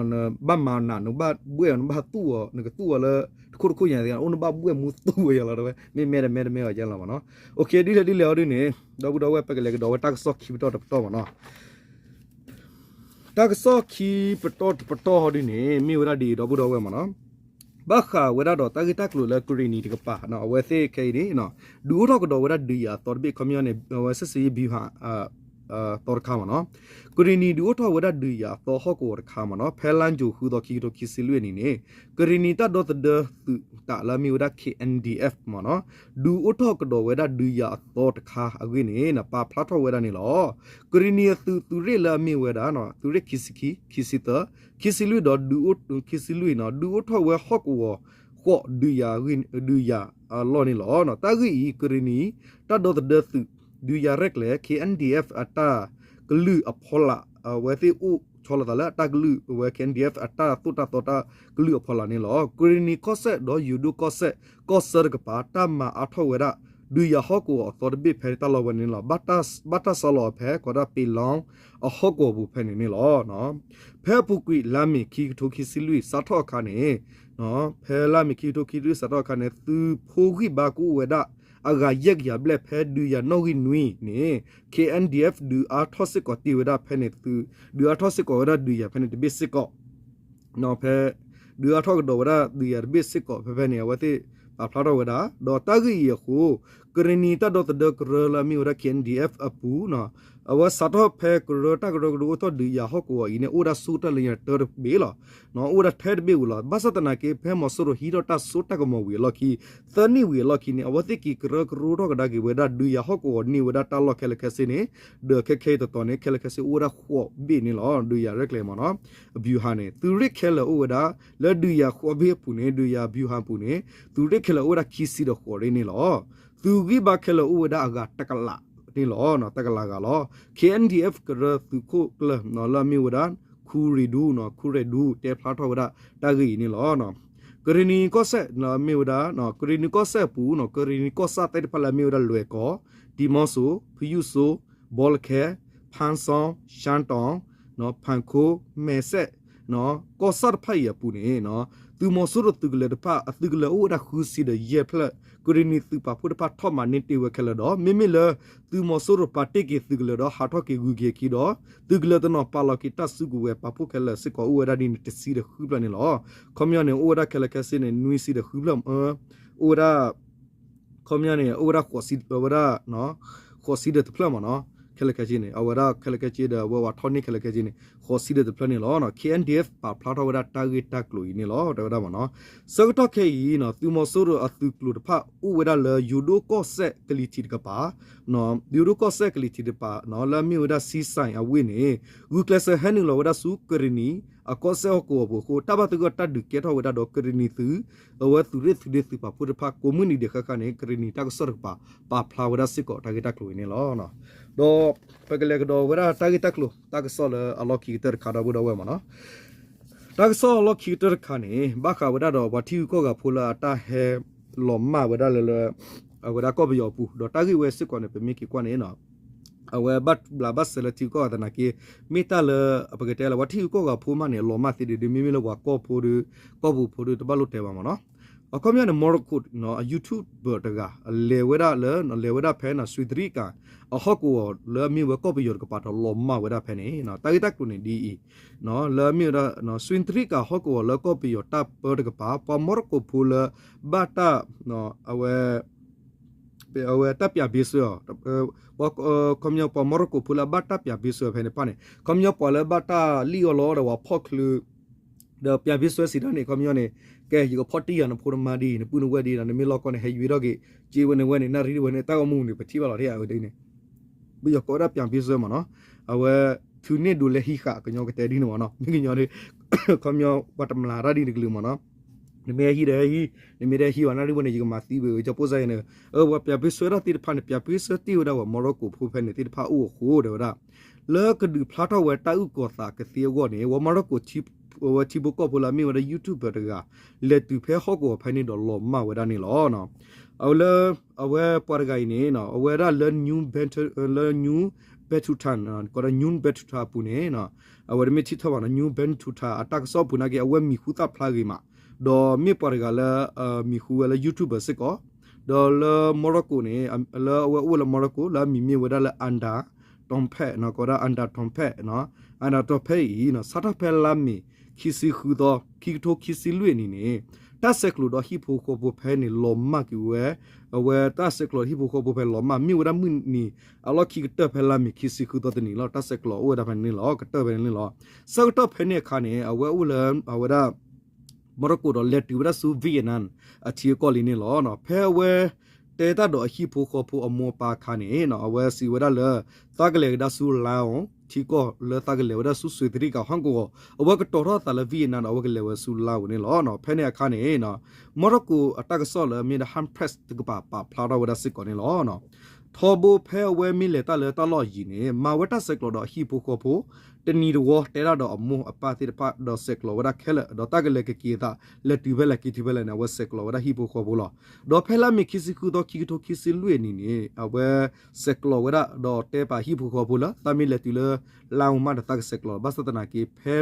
နဘၣ်မၤနး နဘၣ်ဘှဲၣ်အီၤ နဘၣ်သူၣ်အီၤ နကသူၣ်အီၤလၢ တခိၣ်တခိၣ်ညါသ့ၣ် အိၣ်နဘၣ်ဘှဲၣ်မူသူၣ်ဝဲယၤလီၤ တဲဝဲ မ့မ့ၢ်တမ့ၢ်တမ့ၢ်အီၤယဲလီၤမ့ၢ်နီၤ, ဒ်လဲၣ်ဒ်လဲၣ်အီၤဒ်န့ၣ် ဒီပုၢ်ဒီဝဲၢ် ပကလဲၤကဒီးဝဲတၢ်ကစီၣ်ခံပတီၢ်တပတီၢ်မ့ၢ်နီၤ တၢ်ကစီၣ်ခံပတီၢ်တပတီၢ်ဟီဒ်န့ၣ် မ့ၢ်ဝဲဒၣ်ဒ်အံၤ ဒီပုၢ်ဒီဝဲၢ်မ့ၢ်နီၤ, ဘၣ်ဃးဝဲဒၣ်ဒီးတၢ်ဂ့ၢ်တၢ်ကျိၤလၢကရံၣ်နံၤတကပၤ အဝဲသ့ၣ်ခဲအံၤန့ၣ် ဒုးအိၣ်ထီၣ်ကဒီးဝဲဒၣ်ဒုးယၤအသီတဘ့ၣ် ခီပညီန့ၣ် အဝဲစစ်ဆင်ရေးဗျူဟာ သီတခါမ့ၢ်နီၤ, ကရံၣ်နံၤဒုးအိၣ်ထီၣ်ဝဲဒၣ်ဒုးယၤအသီဟီၣ်ကဝီၤတခါမ့ၢ်နီၤ, ဖဲလါယူၤဃုသီ ခံကထိခံဆံလွံၢ်အနံၤန့ၣ် ကရံၣ်နံၤတၢ်ဒီသဒၢသုးတၢ်လၢအမ့ၢ်ဝဲဒၣ် K N D F မ့ၢ်နီၤ ဒုးအိၣ်ထီၣ်ကဒီးဝဲဒၣ်ဒုးယၤအသီတခါအဂ့ၢ်န့ၣ် ပာ်ဖျါထီၣ်ဝဲဒၣ်န့ၣ်လီၤ. ကရံၣ်နံၤအသုးသုးရ့ၣ်လၢအမ့ၢ်ဝဲဒၣ် သုးရ့ၣ်ခံဆံခံ ခံဆံသၢ ခံဆံလွံၢ်ဒီး ခံဆံလွံၢ်န့ၣ် ဒုးအိၣ်ထီၣ်ဝဲဟီၣ်ကဝီၤဃိး ဒုးယၤအလီၢ်န့ၣ်လီၤ. တၢ်ဂ့ၢ်အံၤ ကရံၣ်နံၤ တၢ်ဒီသဒၢသုး ဒုးယၤရဲၣ်ကျဲၤ K N D F အတၢ်ကလုၢ်အဖီလာ် အဝဲသ့ၣ်အိၣ်ဆီလီၤသးလၢအတၢ်ကလုၢ် အဝဲ K N D F အတၢ်သိၣ်တၢ်သီတၢ်ကလုၢ်အဖီလာ်န့ၣ်လီၤ. ကရံၣ်နံၤကီၢ်စဲၣ်ဒီးယိၤဒိၣ်ကီၢ်စဲၣ် ကီၢ်ဆၢတကပၤ တၢ်မၤအါထီၣ်ဝဲဒၣ် ဒုးယၤဟီၣ်ကဝီၤအသီတဘ့ၣ်ဖဲတၢ်လီၢ်ဝဲန့ၣ်လီၤ. ဘၣ်တၢ်ဆါလီၤအီၤဖဲ ကီးဒၣ်ပ့ၤလီအဟီၣ်ကဝီၤပူၤဖဲန့ၣ်န့ၣ်လီၤ. ဖဲအပူၤကွံာ်လါမ့ၤ ခံကထိခံဆံလွံၢ် စးထီၣ်အခါန့ၣ် ဖဲလါမ့ၤ ခံကထိခံဆံလွံၢ် စးထီၣ်အခါန့ၣ် သုးဖိဂံၢ်ဘါကအိၣ်ဝဲဒၣ် အဂၤယဲၢ်ကယၤဘျဲၣ် ဖဲဒုးယၤနီၣ်ဂံၢ်နွံန့ၣ် K N D F ဒုးအါထီၣ်စ့ၢ်ကီးတ့ၢ်ဝဲဒၣ်ဖဲန့ၣ်သုး ဒုးအါထီၣ်စ့ၢ်ကီးဝဲဒၣ်ဒုးယၤဖဲန့ၣ်တဘ့ၣ်စ့ၢ်ကီး ဖဲ ဒုးအါထီၣ်ကဒီးဝဲဒၣ်ဒုးယၤတဘ့ၣ်စ့ၢ်ကီး ဖဲဖဲန့ၣ် အဝဲသ့ၣ်ပာ်ဖျါထီၣ်ဝဲဒၣ် ဒီးတၢ်ဂ့ၢ်အံၤအဃိ ကရံၣ်နံၤတၢ်ဒီသဒၢကရၢလၢအမ့ၢ်ဝဲဒၣ် K N D F အပူၤ အဝဲစးထီၣ်ဖဲကရၢ တၢ်ကရၢကရိအိၣ်ထီၣ်ဒုးယၤဟီၣ်ကဝီၤအံၤန့ၣ် အိၣ်ဝဲဒၣ်ဆူတၢ်လၢညါတၢတဘ့ၣ်လီၤ. အိၣ်ဝဲဒၣ်ထဲတဘ့ၣ်ဝံၤလီၤ. ဘၣ်ဆၣ်သနာ်က့ ဖဲမီၤစိရိၤဟံးထီၣ်တၢ်စိတၢ်ကမီၤဝံၤအလီၢ်ခံ သၢနံၣ်ဝံၤအလီၢ်ခံန့ၣ် အဝဲသ့ၣ်က့ၤကရၢကရိထီၣ်ကဒါက့ၤဝဲဒၣ် ဒုးယၤဟီၣ်ကဝီၤန့ၢ်ဝဲဒၣ်တၢ်လီၢ်ခဲလၢာ်ခဲဆ့န့ၣ် ဒီးခဲခဲအံၤတတီၤန့ၣ် ခဲလၢာ်ခဲဆ့အိၣ်ဝဲဒၣ်ဃိးဘ့ၣ်န့ၣ်လီၤ. ဒုးယၤရဲၣ်ကျဲၤမ့ၢ်နီၤ ဗျူဟာန့ၣ် သုးရ့ၣ်ခဲလၢာ်အိၣ်ဝဲဒၣ် လၢဒုးယၤဃိးဘ့ၣ်အပူၤန့ၣ် ဒုးယၤ ဗျူဟာ အပူၤန့ၣ် သုးရ့ၣ်ခဲလၢာ်အိၣ်ဝဲဒၣ်ခံဆံဒီးဃိးရ့ၣ်န့ၣ်လီၤ. သုးဂံၢ်ဘါခဲလၢာ်အိၣ်ဝဲဒၣ်အဂၤတကလးန့ၣ်လီၤ. တကလးဂၤလီၤ. K N D F ကရၢသုးခိၣ်ကျၢၢ်လၢအမ့ၢ်ဝဲဒၣ် ခူရ့ၣ်ဒူ ခူရ့ၣ်ဒူ တဲဖျါထီၣ်ဝဲဒၣ်တၢ်ဂ့ၢ်အံၤန့ၣ်လီၤ. ကရံၣ်နံၤကီၢ်စဲၣ်လၢအမ့ၢ်ဝဲဒၣ် ကရံၣ်နံၤကီၢ်စဲၣ်အပူၤ ကရံၣ်နံၤကီၢ်ဆၣ်သ့ၣ်တဖၣ်လၢအမ့ၢ်ဝဲဒၣ်လွဲၢ်ကီၢ်, ဒံမီစိၤ, ဖယုၣ်စိ, ဘီလခဲ ဖၣ်စီၣ်, ရှၣ်တီၣ်, ဖၣ်ခိၣ်, မဲၢ်စဲၣ်, ကီၢ်ဆၣ်တဖၣ်အံၤအပူၤန့ၣ် သုးမီၤစိရိၤသုးကလၢၤတဖၣ် အသုးကလၢၤအိၣ်ဝဲဒၣ်ဃုဆံဒီးယဲၢ်ဖျၢၣ်, ကရ့ၣ်နံၤသုးပာ်ဖှိၣ်တဖၣ်ထီၣ်မၤန့ၢ်တ့ၢ်ဝဲခဲလၢာ်ဒီး မ့မ့ၢ်လၢ သုးမီၤစိရိၤပာ်တ့ၢ်က့ၤသုးကလၢၤဒီးဟးထီၣ်က့ၤဂုၤက့ၤအခံဒီး သုးကလၢၤတနီၤပာ်လီၤက့ၤတၢ်စုကဝဲၤပာ်ဖှိၣ်ခဲလၢာ်စ့ၢ်ကီးအိၣ်ဝဲဒၣ်ဒ်န့ၣ် တဆံဒီးဃုဖျၢၣ်န့ၣ်လီၤ. ခီပညီန့ၣ် အိၣ်ဝဲဒၣ်ခဲလၢာ်ခဲဆ့န့ၣ် နွံဆံဒီးဃုဖျၢၣ်, အိၣ်ဝဲဒၣ် ခီပညီန့ၣ် အိၣ်ဝဲဒၣ် ဝဲဒၣ် ဃိးဆံဒီးတဖျၢၣ်မ့ၢ်နီၤ, ခဲလၢာ်ခဲဆ့န့ၣ် အဝဲဒၣ်ခဲလၢာ်ခဲဆ့ဒီး အဝဲဝဲထီၣ်န့ၢ်ခဲလၢာ်ခဲဆ့န့ၣ် ဃိးဆံဒီးတဖျၢၣ်န့ၣ်လီၤ. ခ့ၣ်အဲၣ်ဒ်အ့ၣ် ပာ်ဖျါထီၣ်ဝဲဒၣ်တၢ်ဂ့ၢ်တၢ်ကျိၤအံၤန့ၣ်လီၤ တဲဝဲဒၣ်မ့ၢ်နီၤ. ဆၢကတီၢ်ခဲအံၤ သုးမီၤစိရိၤအသုးကျိၤတဖၣ်အိၣ်ဝဲဒၣ်လၢယိၤဒိၣ်ကီၢ်စဲၣ်ကလံၤထံးတကပၤ ယိၤဒိၣ်ကီၢ်စဲၣ်ကလံၤထံးတကပၤ လၢအမ့ၢ်ဝဲဒၣ် စံစဲၣ် အဝ့ၢ်န့ၣ် ဂုာ်ကျဲးစၢးဟဲနုာ်လီၤဝဲဒၣ်ဆူကရ့ၣ်နံၤ အကီၢ်စဲၣ်ဟီၣ်ကဝီၤပူၤအဃိ တၢ်ဘၣ်သဂၢၢ်တၢ်ဒုးကဲထီၣ်ဝဲဒၣ်ဒီးကရ့ၣ်နံၤသုး အဝဲသုးရ့ၣ်သုးဒ့သုးပာ်ဖှိၣ်တဖၣ် ကိးမုၢ်နံၤဒဲးဃၣ်ဃၣ်န့ၣ် ကရ့ၣ်နံၤတၢ်ကစီၣ်တကပၤ ပာ်ဖျါဝဲဒၣ်စ့ၢ်ကီးတၢ်ဂ့ၢ်တၢ်ကျိၤအံၤန့ၣ်လီၤ. ဒီးပကလဲၤကဒီးဝဲဒၣ်တၢ်ဂ့ၢ်တၢ်ကျိၤ တၢ်ကစီၣ်လၢအလီၢ်ခံကတၢၢ်တခါ ဒီပုၢ်ဒီဝဲၢ်မ့ၢ်နီၤ. တၢ်ကစီၣ်အလီၢ်ခံကတၢၢ်တခါန့ၣ် ဘၣ်ဃးဝဲဒၣ်ဒီးပှၤထံဂုၤကီၢ်ဂၤဖိလၢအတၢ်ဟဲလီၤမၢ်ဝဲဒၣ်လၢ အဝဲဒၣ်ကီၢ်ပယီၤအပူၤ ဒီးတၢ်ဂ့ၢ်ဝဲစ့ၢ်ကီးန့ၣ် ပမ့ၢ်က့ၤကွၢ်န့ၣ် အဝဲဘၣ်ဘျးဘၣ်စဲးလၢထံဂုၤကီၢ်ဂၤသနာ်က့ မ့ၢ်တၢ်လၢ ပကတဲလၢပှၤထံဂုၤကီၢ်ဂၤဖိမးန့ၣ် အလီၤမၢ်သ့ဒံးဒံး မ့မ့ၢ်လၢပှၤကီၢ်ဖိဒီး ကီၢ်ပူၤဖိဒီး တဘၣ်လိၣ်တဲဘၣ်မ့ၢ်နီၤ. အခီပညီန့ၣ် Morocco အ YouTuber တဂၤ လဲၤဝဲဒၣ်လၢ လဲၤဝဲဒၣ်ဖဲ စှ့တရံကၤ အဟီၣ်ကဝီၤလၢအမ့ၢ်ဝဲကီၢ်ပယီၤတကပၤဒီးလီၤမၢ်ဝဲဒၣ်ဖဲန့ၣ် တၢ်ဂ့ၢ်တၢ်ကျိၤန့ၣ်ဒ်အံၤ လၢအမ့ၢ်ဝဲဒၣ် စှ့တရံကၤဟီၣ်ကဝီၤလၢကီၢ်ပယီၤတၢ်ပၢတကပၤ ပှၤမီၣ်ရကိၣ်ဖိလၢ ဘၣ်တၢ် အဝဲ အဝဲတၢ်ပၠးဘ့စွဲအီၤ ခီပညီပှၤမီၣ်ရကိၣ်ဖိလၢအဘၣ်တၢ်ပၠးဘ့စွဲဖဲန့ၣ်တဖၣ်န့ၣ် ခီပညီပှၤလၢဘၣ်တၢ်လံၣ်အီၣ်လီအီၣ်ဒီးပှၤဖီၣ်ချုး ဒီးပၠးဘ့စွဲစံးတၢ်န့ၣ် ခီပညီန့ၣ် ကဲ ယကဖီၣ်တံၢ်ယၤနဖိနမါဒ်အံၤ နပုၢ်နဝဲၢ်ဒ်အံၤဒီး နမ့ၢ်လီၢ်ကီၢ်န့ၣ် ဟဲယွၤထီၣ်က့ၤ က့ဝဲန့ၣ်ဝဲန့ၣ် နၣ်ရံၣ်ဝဲန့ၣ် တၢ်ဂီၤမူန့ၣ် ပထံၣ်ဘၣ်လီၤ ထဲအဝဲဒ်န့ၣ် ပယီၤကိးဝဲဒၣ်ပၠးဘ့စွဲမ့ၢ်နီၤ အဝဲ ထုးန့ၢ်ဒိးလဲဟံးဃာ် ကညီကတဲဒ်န့ၣ်မ့ၢ်နီၤ မ့ၢ်ကညီန့ၣ် ခီပညီ ပှၤတမျးတၢ်ဒ်န့ၣ်တကလုာ်မ့ၢ်နီၤ နမ့ၢ်ဟဲဟံးဒီးဟဲဟံး နမ့ၢ်တဟဲဟံးဘၣ် နၣ်ရံၣ်ဝဲန့ၣ် ယကမၤသံဝဲ ကၠီပိၢ်စၢ်ယဲန့ၣ် အဝဲပၠးဘ့စွဲတၢ်သ့ၣ်တဖၣ်န့ၣ် ပၠးဘ့စွဲတ့ၢ်ဝဲဒၣ်ပှၤမီၣ်ရကိၣ်ဖိဖဲန့ၣ်သ့ၣ်တဖၣ်အိၣ်အဃိ တဲဝဲဒၣ် လၢကဒုးဖျါထီၣ်ဝဲတၢ်အုၣ်ကီၤသးကသ့အဂီၢ်န့ၣ် ပှၤမီၣ်ရကိၣ် အဝဲထံဖိကီၢ်ဖိလၢအမ့ၢ်ဝဲဒၣ် YouTuber တဂၤ လဲၤတုၤဖဲဟီၣ်ကဝီၤဖဲန့ၣ်ဒီးလီၤမၢ်ဝဲဒၣ်န့ၣ်လီၤ. အဝဲလၢ အဝဲပှၤတဂၤအံၤန့ၣ် အဝဲဒၣ်လၢ New Bantu လၢ New Batuta ကိးဒၣ် New Batuta အပူၤန့ၣ် အဝဲတမ့ၢ်ထံထီၣ်ဘၣ်နီၤ New Batuta အတၢ်ကစီၣ်အပူၤနာ်က့ အဝဲမံၤဟူသၣ်ဖျါဂ့ၤမး ဒီးမ့ၢ်ပှၤတဂၤလၢ မံၤဟူဝဲလၢ YouTuber စ့ၢ်ကီး ဒီးလၢမီၣ်ရကိၣ်န့ၣ် လၢအဝဲအိၣ်လၢမီၣ်ရကိၣ် လၢအမံၤမ့ၢ်ဝဲဒၣ်လၢ Anda Tompé ကိးဒၣ် Anda Tompé Anda Tompé အံၤ စးထီၣ်ဖဲလါမ့ၤ ခံဆံဃုသီ ခံကထိခံဆံလွံၢ်အနံၤန့ၣ် တၢ်ဆဲးကျိးဒီးဟံၣ်ဖိဃီဖိဖဲန့ၣ်လီၤမၢ်က့ၤဝဲ အဝဲတၢ်ဆဲးကျိးဒီးဟံၣ်ဖိဃီဖိဖဲလီၤမၢ် မ့ၢ်ဝဲဒၣ်မုၢ်နံၤ အလီၢ်ခံကတၢၢ်ဖဲလါမ့ၤခံဆံဃုသီတနံၤလီၤ တၢ်ဆဲးကျိးအိၣ်ဝဲဒၣ်ဖဲန့ၣ်လီၤ ကတၢၢ်ဖဲန့ၣ်လီၤ ဆၢကတီၢ်ဖဲန့ၣ်အခါန့ၣ် အဝဲအိၣ်လၢ အဝဲဒၣ် မီၣ်ရကိၣ်ဒီးလဲၤတုၤဝဲဒၣ်ဆူ Vietnam အထံအကီၢ်လံန့ၣ်လီၤ. ဖဲအဝဲတဲတၢ်ဒီးအဟံၣ်ဖိဃီဖိအမိၢ်အပၢ်အခါန့ၣ် အဝဲစံးဝဲဒၣ်လၢ သးကလဲၤကဒါဆူ Laos ထံကီၢ်လၢသးကလဲၤဝဲဒၣ်ဆူ စှ့တရံကၤဟီၣ်ကဝီၤ အဝဲကတီၤထီၣ်သးလၢ Vietnam ဒီးအဝဲကလဲၤဝဲဆူ Laos န့ၣ်လီၤ. ဖဲန့ၣ်အခါန့ၣ် မီၣ်ရကိၣ်အတၢ်ကစီၣ်လၢအမ့ၢ်ဒၣ် Hamas Press တကပၤပာ်ဖျါထီၣ်ဝဲဒၣ်စ့ၢ်ကီးန့ၣ်လီၤ. ထီဘိဖဲအဝဲမ့ၢ်လဲၤတၢ်လၢတၢ်လီၢ်အယံၤန့ၣ် မၤဝဲတၢ်ဆဲးကျိးဒီးအဟံၣ်ဖိဃီဖိ တနံၤတဝီ တဲဒၣ်ဒီးအမိၢ်အပၢ်သ့ၣ်တဖၣ် ဒီးဆဲးကျိးဝဲဒၣ်ခဲလၢာ် ဒီးတၢ်ကလဲၤကက့ၤအသး လဲၤတုၤဖဲလဲၣ်က့ၤတုၤဖဲလဲၣ်န့ၣ် အဝဲဆဲးကျိးဝဲဒၣ်ဟံၣ်ဖိဃီဖိလီၤ. ဒီးဖဲလါမ့ၤခံဆံဃုသီ ခံကထိခံဆံလွံၢ်အနံၤန့ၣ် အဝဲဆဲးကျိးဝဲဒၣ် ဒီးတဲပာ်ဟံၣ်ဖိဃီဖိလၢ သးမ့ၢ်လဲၤတုၤလၢ Laos မးဒီးသးကဆဲးကျိး ဘၣ်ဆၣ်သနာ်က့ ဖဲ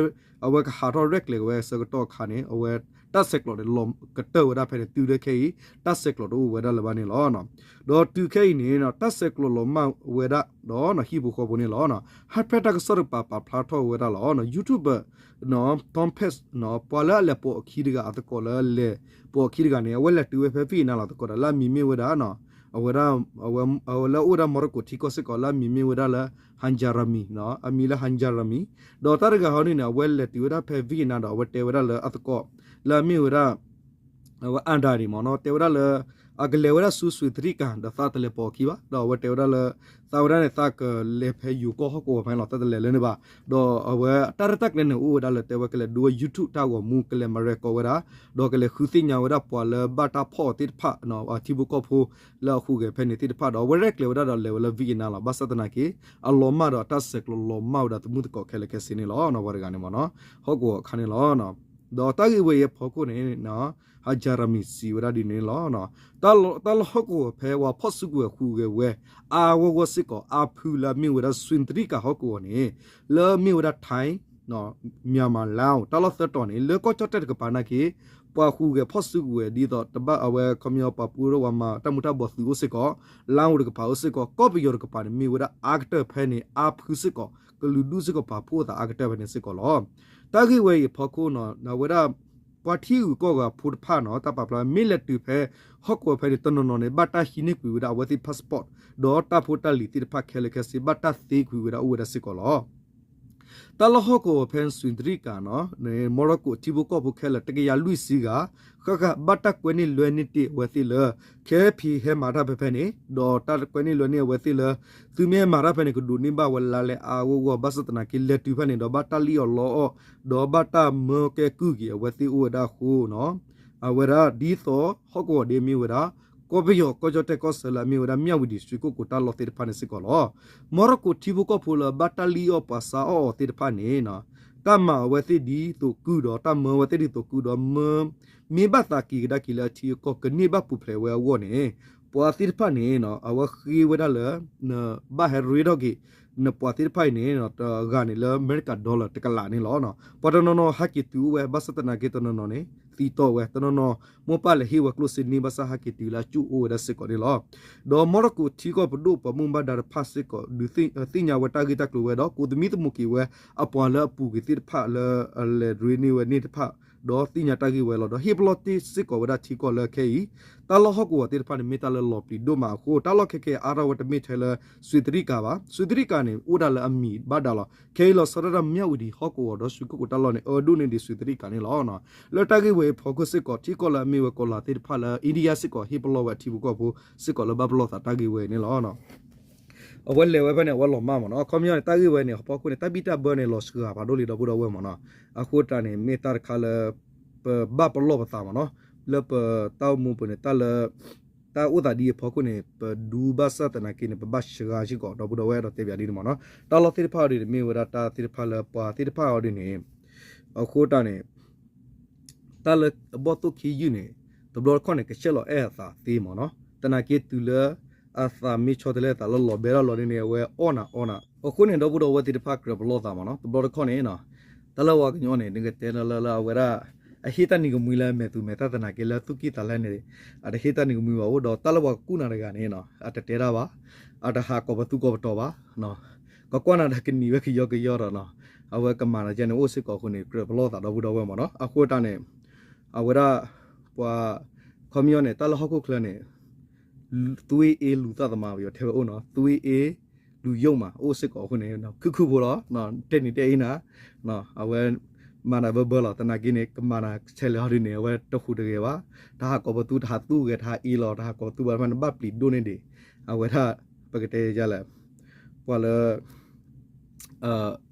အဝဲကဟးထီၣ်ရဲၣ်ကျဲၤဝဲဆၢကတီၢ်အခါန့ၣ် အဝဲတၢ်ဆဲးကျိးန့ၣ် လီၤကတၢၢ်ဝဲဒၣ်ဖဲန့ၣ် တုၤလၢခဲအံၤ တၢ်ဆဲးကျိးတအိၣ်ဝဲဒၣ်လၢၤဘၣ်န့ၣ်လီၤ. ဒီးတုၤခဲအံၤန့ၣ် တၢ်ဆဲးကျိးလီၤမၢ်ဝဲဒၣ်ဒီး ဟံၣ်ဖိဃီဖိန့ၣ်လီၤ. Hamas Press တၢ်ကစီၣ်တကပၤပာ်ဖျါထီၣ်ဝဲဒၣ်လီၤ. YouTuber Tom Petz ပှၤလၢအလဲၤပိာ်အခံတဂၤအသကိးလၢလဲၤပိာ်အခံတဂၤန့ၣ် အဝဲလဲၤတုၤဝဲဖဲ Vietnam လီၤသကိးဒီး လၢအမံၤမ့ၢ်ဝဲဒၣ် အဝဲဒၣ် အဝဲလၢအအိၣ်ဝဲဒၣ်မီၣ်ရကိၣ်ထံကီၢ်စ့ၢ်ကီးလၢအမံၤမ့ၢ်ဝဲဒၣ်လၢ Hajarami အမံၤလၢ Hajarami ဒီးတၢ်တဂၤဟီန့ၣ်န့ၣ် အဝဲလဲၤတုၤဝဲဒၣ်ဖဲ Vietnam ဒီးအဝဲတဲဝဲဒၣ်လၢအသကိး လၢအမ့ၢ်ဝဲဒၣ် အဝဲ Anda န့ၣ်မ့ၢ်နီၤ တဲဝဲဒၣ်လၢ အကလဲၤဝဲဒၣ်ဆူ စှ့တရံကၤ ဒီးသးတလဲၤပိာ်အခံဘၣ် ဒီးအဝဲတဲဝဲဒၣ်လၢ သးဝဲဒၣ်န့ၣ် သးကလဲၤဖဲယိၤကီၢ်ဟီၣ်ကဝီၤဖဲန့ၣ်လီၤ သးတလဲၤလၢန့ၣ်ဘၣ် ဒီးအဝဲတၢ်ရဲၣ်တၢ်ကျဲၤန့ၣ်အိၣ်ဝဲဒၣ်လၢတဲဝဲကလဲၤဒိဝဲ YouTube တၢ်ဂီၤမူ ကလဲၤမၤရဲၣ်ကီၢ်ဝဲဒၣ် ဒီးကလဲၤဃုသ့ၣ်ညါဝဲဒၣ်ပှၤလၢဘၣ်တၢ်ဖီၣ်အီၤသ့ၣ်တဖၣ် အထံဖိကီၢ်ဖိလၢအဟူးဂဲၤဖဲန့ၣ်သ့ၣ်တဖၣ်ဒီး အဝဲရဲၣ်ကျဲၤဝဲဒၣ်ဒီးလဲၤဝဲလၢ Vietnam လီၤ. ဘၣ်ဆၣ်သနာ်က့ အလီၤမၢ်ဒီးတၢ်ဆဲးကျိးလီၤမၢ်ဝဲဒၣ်သမုၢ်သကိးခဲလၢာ်ခဲဆ့န့ၣ်လီၤ. ပှၤတဂၤန့ၣ်မ့ၢ်နီၤ ဟီၣ်ကဝီၤအခါန့ၣ်လီၤ. ဒီးတၢ်ဂ့ၢ်ဝဲအံၤအဖီခိၣ်န့ၣ် ဟါယၤရမံၤစံးဝဲဒၣ်ဒ်န့ၣ်လီၤ. တၢ်လီၢ်ဟီၣ်ကဝီၤဖဲပှၤဖီၣ်စုကဝဲၤဟူးဂဲၤဝဲ အါအါဂီၢ်ဂီၢ်စ့ၢ်ကီး အါဖုလၢအမ့ၢ်ဝဲဒၣ် စွ့ၣ်တရံကၤဟီၣ်ကဝီၤန့ၣ် လၢအမ့ၢ်ဝဲဒၣ် Thai, Myanmar, Lao တၢ်လီၢ်သၢတီၤန့ၣ် လၢကီၢ်ကၠီၣ်တဲၣ်တကပၤနာ်က့ ပှၤဟူးဂဲၤဖီၣ်စုကဝဲၤဒ်သိးတဘၣ်အဝဲ ခီပညီပှၤပူထီၣ်ပှၤမၤတၢ်မူၤတၢ်ဘှီးသုးအိၣ်စ့ၢ်ကီး, Lao တကပၤအိၣ်စ့ၢ်ကီး, ကီၢ်ပယီၤတကပၤန့ၣ် မ့ၢ်ဝဲဒၣ်အါကတၢၢ်ဖဲန့ၣ် အါဖုစ့ၢ်ကီး ကလုာ်ဒူၣ်စ့ၢ်ကီးပာ်ဖှိၣ်အသးအါကတၢၢ်ဖဲန့ၣ်စ့ၢ်ကီးလီၤ. တၢ်ဂ့ၢ်ဝဲအံၤအဖီခိၣ်န့ၣ် အဝဲဒၣ် ပှၤထံဂုၤကီၢ်ဂၤဖိတဖၣ်န့ၣ် တၢ်ပာ်ဖျါ မ့ၢ်လဲၤတုၤဖဲဟီၣ်ကဝီၤဖဲန့ၣ် တနီၤနီၤန့ၣ် ဘၣ်တၢ်ဟံးန့ၢ်ကွံာ်ဝဲဒၣ်အဝဲသ့ၣ် passport ဒီးတၢ်ဖိတၢ်လံၤသ့ၣ်တဖၣ်ခဲလၢာ်ခဲဆ့ ဘၣ်တၢ်သ့ကွံာ်ဝဲဒၣ်အိၣ်ဝဲဒၣ်စ့ၢ်ကီးလီၤ. တၢ်လီၢ်ဟီၣ်ကဝီၤဖဲ စွ့ၣ်တရံကၤန့ၣ် မီၣ်ရီၣ်ကိးထံဖိကီၢ်ဖိခဲလၢာ် တကယၤလွံၢ်ဆံဂၤ ဃၣ်ဃၣ် ဘၣ်တၢ်ကွဲန့ၢ်လွဲန့ၢ်တ့ၢ်အဝဲသ့ၣ်လၢ ခဲဖံဟဲမၤတၢ်ဖဲဖဲန့ၣ် ဒီးတၢ်ကွဲန့ၢ်လွဲန့ၢ်အဝဲသ့ၣ်လၢ သုမ့ၢ်ဟဲမၤတၢ်ဖဲန့ၣ် ကဒိးန့ၢ်ဘၣ်ဝဲလါလဲအါဂီၢ်ဂီၢ် ဘၣ်ဆၣ်သနာ်က့ လဲၤတုၤဖဲန့ၣ်ဒီး ဘၣ်တၢ်လံၣ်အီၣ်လီအီၣ် ဒီးဘၣ်တၢ်မၢကဲကုၢ်က့ၤအဝဲသ့ၣ်အိၣ်ဝဲဒၣ်အဃိန့ၣ် အဝဲဒၣ်ဒ်သိးဟီၣ်ကဝီၤဒ်အမ့ၢ်ဝဲဒၣ် ကီၢ်ပယီၤကီၢ်ကၠီၣ်တဲၣ်ကီၢ်ဆၢလၢအမ့ၢ်ဝဲဒၣ် မြဝတီ ရွှေကုက္ကို တၢ်လီၢ်သ့ၣ်တဖၣ်န့ၣ်စ့ၢ်ကီးလီၤ. မီၣ်ရီၣ်ကိးထံဖိကီၢ်ဖိလၢဘၣ်တၢ်လံၣ်အီၣ်ပှၤစါအီၣ်အီၤသ့ၣ်တဖၣ်န့ၣ် တၢ်မၤအဝဲသ့ၣ်ဒ်သိးကုၢ်ဒီး တၢ်မၢအဝဲသ့ၣ်ဒ်သိးကုၢ်ဒီး မ့ၢ်ဘၣ်သးက့ၤကဒါက့ၤလၢအထံအကီၢ် ကန့ၢ်ဘၣ်ပူၤဖျဲးဝဲအဂီၢ်န့ၣ် ပှၤသ့ၣ်တဖၣ်န့ၣ် အဝဲဃ့ဝဲဒၣ်လၢ နဘၣ်ဟဲရ့ထီၣ်က့ၤ နပှၤသ့ၣ်တဖၣ်အံၤန့ၣ် တဂၤန့ၣ်လၢအမဲရကၤ dollar တကလးန့ၣ်လီၤ. ပှၤတနီၤနီၤဟးက့ၤတုၤအိၣ်ဝဲ ဘၣ်ဆၣ်သနာ်က့တနီၤနီၤန့ၣ် သံတီၢ်ဝဲ တနီၤနီၤ မိၢ်ပၢ်လဲၤဟ့ၣ်ဝဲကျိၣ်စ့န့ၢ် ဘၣ်ဆၣ်ဟးက့ၤတုၤလၢအကၠိၣ်အိၣ်ဝဲဒၣ်စ့ၢ်ကီးန့ၣ်လီၤ. ဒီးမီၣ်ရီၣ်ကိးထံကီၢ်ပဒိၣ်ပှၤဘၣ်မူဘၣ်ဒါတဖၣ်စ့ၢ်ကီး ဒုးသ့ၣ်ညါဝဲတၢ်ဂ့ၢ်တၢ်ကျိၤဝဲဒီး ကိးသမံသမိးက့ၤဝဲ အပှၤလၢအပူၤကွံာ်သ့ၣ်တဖၣ်လၢအလဲၤရ့န့ၢ်ဝဲန့ၣ်တဖၣ် ဒီးသ့ၣ်ညါတၢ်ဂ့ၢ်ဝဲလီၤ. ဒီးဟ့ၣ်ပလီၢ်တ့ၢ်စ့ၢ်ကီးဝဲဒၣ်ထံကီၢ်လၢခဲအံၤ တၢ်လီၢ်ဟီၣ်ကဝီၤသ့ၣ်တဖၣ်န့ၣ် မ့ၢ်တၢ်လၢလီၤပျံၤဒိၣ်မးအဃိ တၢ်လီၢ်ခဲခဲအံၤအါထီၣ်ဝဲတမ့ၢ်ထဲလၢ စွ့ၣ်တရံကၤဘၣ်. စွ့ၣ်တရံကၤန့ၣ် အိၣ်ဒၣ်လၢအမံၤဘၣ်ဒါလီၤ. ခဲအံၤလီၤဆီဒၣ်တၢ် မြဝတီ ဟီၣ်ကဝီၤဒီး ရွှေကုက္ကို တၢ်လီၢ်န့ၣ် အဒိၣ်န့ၢ်ဒံး စွ့ၣ်တရံကၤန့ၣ်လီၤ. လၢတၢ်ဂ့ၢ်ဝဲအံၤအဖီခိၣ်စ့ၢ်ကီး ထံကီၢ်လၢအမ့ၢ်ဝဲကီၤလၤသ့ၣ်တဖၣ်လၢ India စ့ၢ်ကီး ဟ့ၣ်ပလီၢ်ဝဲအထံဖိကီၢ်ဖိစ့ၢ်ကီးလၢဘၣ်ပလီၢ်သးတၢ်ဂ့ၢ်ဝဲအံၤန့ၣ်လီၤ. အဝဲလဲၤဝဲဖဲန့ၣ် အဝဲလီၤမၢ်မ့ၢ်နီၤ. အခီပညီန့ၣ် တၢ်ဂ့ၢ်ဝဲန့ၣ် အဖီခိၣ်န့ၣ် တၢ်ဘံၣ်တၢ်ဘၢန့ၣ် လီၤစှၤဖးဒိၣ်လံဒီပုၢ်ဒီဝဲၢ်မ့ၢ်နီၤ. အဃိတၢ်န့ၣ် မ့ၢ်တၢ်တခါလၢ ပဘၣ်ပလီၢ်ပသးမ့ၢ်နီၤ. လၢပတၢ်အိၣ်မူပူၤန့ၣ် တၢ်လၢ တၢ်အိၣ်သးဒ်အံၤအဖီခိၣ်န့ၣ် ပဒူဘၣ်ဆၣ်သနာ်က့န့ၣ် ပဘၣ်စှၤစ့ၢ်ကီး ဒီပုၢ်ဒီဝဲၢ်ဒီးတဲပၠးဒ်န့ၣ်မ့ၢ်နီၤ. တၢ်လီၢ်သ့ၣ်တဖၣ်အီၤဒ်န့ၣ် မ့ၢ်ဝဲဒၣ်တၢ်သ့ၣ်တဖၣ်လၢပှၤသ့ၣ်တဖၣ်အီၤဒ်န့ၣ် အဃိတၢ်န့ၣ် တၢ်လၢအဘီၣ်သိၣ်ခံယုၢ်န့ၣ် တဘျီတခီၣ်န့ၣ် ကဆှဲလီၤအဲၣ်အသးသ့မ့ၢ်နီၤ. သနာ်က့တုၤလၢ အသးမ့ၢ်ဆီတလဲအသးလၢလီၤဘဲဒၣ်လီၤဒ်န့ၣ် အဝဲအီၣ်နၤအီနၤ. အဃိန့ၣ် ဒီပုၢ်ဒီဝဲၢ်သ့ၣ်တဖၣ်ကြၢးပလီၢ်သးမ့ၢ်နီၤ. တဘျီတခီၣ်န့ၣ် တၢ်လၢပှၤကညီန့ၣ် နကတဲလၢလၢအဝဲဒၣ် အဟ့ၣ်တၢ်နံၤကမှံလၢမဲာ်သူမဲာ်သၣ်သနာ်က့လၢသူၣ်ကံၢ်သးလဲန့ၣ် အတဟ့ၣ်တၢ်နံၤကမှံဘၣ်အိၣ်ဒီး တၢ်လၢပှၤကကူၣ်နၤတဂၤန့ၣ် အတတဲတၢ်ဘၣ်, အတဟးကိးပသူကိးပတီၤဘၣ် ကကွၢ်နၤဒီးကနံၤဝဲကယီကယီဒီးနီၤ, အဝဲကမၤနၤယဲန့ၣ်အိၣ်စ့ၢ်ကီးအဃိန့ၣ် ကြၢးပလီၢ်သးဒီပုၢ်ဒီဝဲၢ်မ့ၢ်နီၤ. အဃိတၢ်န့ၣ် အဝဲဒၣ် ပှၤ ခီပညီန့ၣ် တၢ်လၢဟီၣ်ခိၣ်ချၢန့ၣ် သွေးအေးလူသတ်သမား ပယီၤတဲဝဲအိၣ်နီၤ, သွေးအေးလူယုတ်မး အိၣ်စ့ၢ်ကီးအဃိန့ၣ် ခုၣ်ခုၣ်ဖိလီၤ, တဲနံၤတဲအ့နၤ အဝဲမၤနၤဘၢဘၢလီၤ. သနာ်က့န့ၣ် ကမၤနၤဆဲးလဲၤဟီဒ်န့ၣ် အဝဲတဟူးတဂဲၤဘၣ်, တဟးကိးပသူ တဟးသူၣ်ဂဲၤ တဟးအ့လီၤ တဟးကိးပသူဘၣ် တဖၣ်န့ၣ်ဘၣ်ပျံၤဒိၣ်န့ၢ်ဒံး အဝဲဒၣ် ပကတဲယလဲၣ် ပှၤလၢ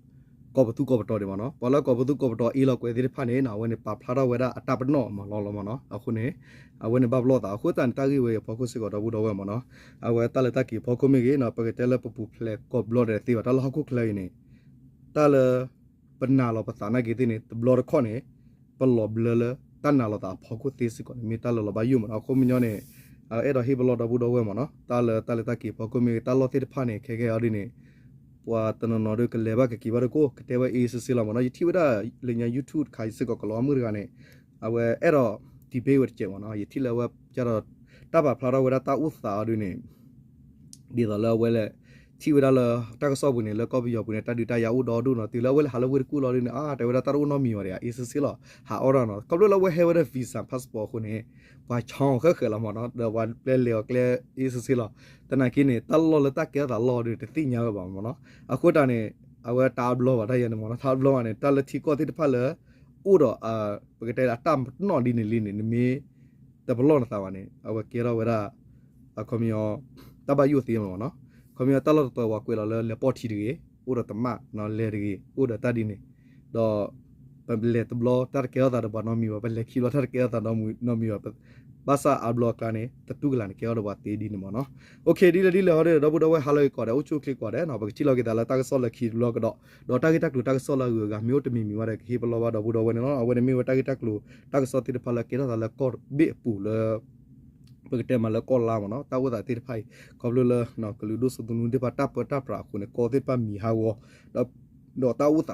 ကိးပသူကိးပတီၤဒံးမ့ၢ်နီၤ, ပှၤလၢကိးပသူကိးပတီၤအ့လီၤကွဲးသ့ၣ်တဖၣ်န့ၣ် အဝဲန့ၣ်ပာ်ဖျါထီၣ်ဝဲဒၣ်အတၢ်ပနီၣ်မ့ၢ်လီၤလီၤမ့ၢ်နီၤ. အဃိန့ၣ် အဝဲန့ၣ်ဘၣ်ပလီၢ်သး အဃိသတးန့ၣ် တၢ်ဂ့ၢ်ဝဲအံၤအဖီခိၣ်စ့ၢ်ကီးဒီပုၢ်ဒီဝဲၢ်မ့ၢ်နီၤ, အဝဲတၢ်လၢတၢ်က့ၤအဖီခိၣ်မ့ၢ်ဂ့ၤနီၤ ပကတဲလၢပပူၤဖျဲးကိးဘျီဒဲးသ့ဘၣ် တၢ်လၢဟီၣ်ခိၣ်ချၢအံၤန့ၣ် တၢ်လၢ ပနာ်လီၤပသးနာ်က့သ့ၣ်န့ၣ် တဘျီတခီၣ်န့ၣ် ပလီၤဘျၢလၢတၢ်နာ်လီၤသးအဖီခိၣ်သ့စ့ၢ်ကီးန့ၣ် မ့ၢ်တၢ်လၢလီၤဘၣ်ယိၣ်မ့ၢ်နီၤ. အဃိမ့ၢ်ညီန့ၣ် အဲၣ်ဒိးဟ့ၣ်ပလီၢ်ဒီပုၢ်ဒီဝဲၢ်မ့ၢ်နီၤ, တၢ်လၢတၢ်လၢတၢ်က့ၤအဖီခိၣ်မ့ၢ်ဂ့ၤ တၢ်လီၢ်သ့ၣ်တဖၣ်န့ၣ် ခဲကဲအီၤဒ်န့ၣ် ပှၤတနီၤနီၤဒ်ကလဲၤဘၣ်ကက့ၤဘၣ်ဒ်ကိး ကတဲဝဲအ့စ့စ့လီၤမ့ၢ်နီၤ. ယထံၣ်ဝဲဒၣ်လၢညါ YouTube တခါအံၤစ့ၢ်ကီး ကလီၤမုၢ်တဂၤန့ၣ် အဝဲအဲၣ်ဒိး debate ဝဲတစဲးမ့ၢ်နီၤ. ယထံၣ်လၢအဝဲကဒီး တၢ်ပာ်ဖျါထီၣ်ဝဲဒၣ်တၢ်အိၣ်သးအီၤဒ်န့ၣ် ဒ်သိးလၢအဝဲလဲၣ် ထံၣ်ဝဲဒၣ်လၢတၢ်ကစီၣ်ပူၤန့ၣ် လၢကီၢ်ပယီၤပူၤန့ၣ် တၢ်ဒုးတၢ်ယၤအိၣ်ဒီဒူၣ်နီၤ. တုၤလၢအဝဲလဲၤဟးလၢဝ့ၢ်တကူၣ်လီၤဒ်န့ၣ် အါ တဲဝဲဒၣ်တၢ်တအိၣ်နီတမံၤဘၣ်ဒီး အ့စ့စ့လီၤ ဟးအီၣ်တၢ်နီၤ. ခီဖျိလၢအဝဲဟဲဝဲဒၣ် visa passport အဃိန့ၣ် ပှၤဆီဃဲဃဲလီၤမ့ၢ်နီၤ. ဒီးပှၤပျဲလဲၤအီၤကျဲအ့စ့စ့လီၤ. သနာ်က့န့ၣ် တၢ်လီၢ်လၢတၢ်ကဲထီၣ်သးလီၢ်ဒ်န့ၣ် တသ့ၣ်ညါဝဲဘၣ်မ့ၢ်နီၤ. အဃိတၢ်န့ၣ် အဝဲတၢ်အဘျီဘၣ်တၢ်ယဲန့ၣ်မ့ၢ်နီၤ. တၢ်အဘျီဘၣ်န့ၣ် တၢ်လၢထံကီၢ်သ့ၣ်တဖၣ်လၢ အိၣ်ဒီး ပကတဲလၢအတၢ်ပနီၣ်ဒ်န့ၣ်လံန့ၣ် နမ့ၢ်တပလီၢ်နသးဘၣ်န့ၣ် အဝဲကဲထီၣ်ဝဲဒၣ် အခီပညီ တၢ်ဘၣ်ယိၣ်သ့မ့ၢ်နီၤ. ခီပညီတၢ်လီၢ်တတီၤ ပှၤကွဲးလီၤလၢလဲၤပိာ်ထံတဂ့ၤ အိၣ်ဒီးတမၣ် လဲၤတဂ့ၤ အိၣ်ဒီးတၢ်ဒ်န့ၣ် ဒီး ပလဲၤတဘျီတၢ်တကဲထီၣ်သးဒီးပှၤနီတမံၤဘၣ်, ပလဲၤခံဘျီတၢ်တကဲထီၣ်သးနီတမံၤဘၣ်, ဘၣ်ဆၣ်အါဘျီအကျါန့ၣ် သတူၢ်ကလာ်န့ၣ် ကဲထီၣ်ဒီးပှၤသ့ဒ်န့ၣ်မ့ၢ်နီၤ. အိၣ်ခ့ ဒ်လဲၣ်ဒ်လဲၣ်ဟီဒီး ဒီပုၢ်ဒီဝဲၢ်ဟါလၢအဂ့ၤကိးဂၤဒဲး အိၣ်ဆူၣ်အိၣ်ချ့ကိးဂၤဒဲးနီၤ. ပကထံၣ်လိာ်က့ၤသးလၢတၢ်ကစီၣ်လၢခံတဘျီကဒီး, ဒီးတၢ်ဂ့ၢ်တၢ်ကျိၤတၢ်ကစီၣ်လၢအဂုၤအဂၤမ့ၢ်အိၣ်တမံၤမံၤဘၣ်ဒီး ကဟ့ၣ်ပလီၢ်ဘၣ်ဒီပုၢ်ဒီဝဲၢ်န့ၣ်လီၤ. အဝဲန့ၣ်မ့ၢ်ဝဲတၢ်ဂ့ၢ်တၢ်ကျိၤတၢ်ကစီၣ်သ့ၣ်တဖၣ်လၢကဲထီၣ်သးလၢကီၢ်ဘ့ၣ်အပူၤလၢ ပကတဲမးလၢကီၢ်လါမ့ၢ်နီၤ, တၢ်အိၣ်သးသ့ၣ်တဖၣ်အံၤ ခီဖျိလၢ ကလုာ်ဒိၣ်စိသနူသ့ၣ်တဖၣ်တၢ်ပၢတၢ်ပြးအဃိန့ၣ် ကီၢ်သ့ၣ်တဖၣ်မံၤဟးဂီၤ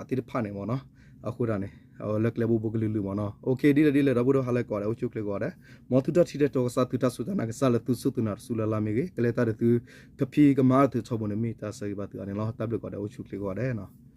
ဒီးတၢ်အိၣ်သးသ့ၣ်တဖၣ်န့ၣ်မ့ၢ်နီၤ, အဃိသတးန့ၣ် လၢကျဲဘိဘိကလုာ်လုာ်မ့ၢ်နီၤ. အိၣ်ခ့ ဒ်လဲၣ်ဒ်လဲၣ် ဒီပုၢ်ဒီဝဲၢ်ဟါလၢအဂ့ၤကိးဂၤဒဲး အိၣ်ဆူၣ်အိၣ်ချ့ကိးဂၤဒဲး, မ်သုတၢ်ထံၣ်တၢ်တီကစၢ် သုတၢ်စူၢ်တၢ်နာ်ကစၢ်လၢသုစူၢ်သုနာ်တစူၢ်လၢ်လၢ်မ့ၢ်ဂ့ၤ, ကလဲၤတၢ်ဒီးသု ကဖံးကမၤသုထီဘိန့ၣ်မ့ၢ်တၢ်ဆၢဂ့ၤဘၣ်သုအါန့ၣ်လီၤ. တၢ်ဘျုးကိးဂၤဒဲး အိၣ်ဆူၣ်အိၣ်ချ့ကိးဂၤဒဲးနီၤ.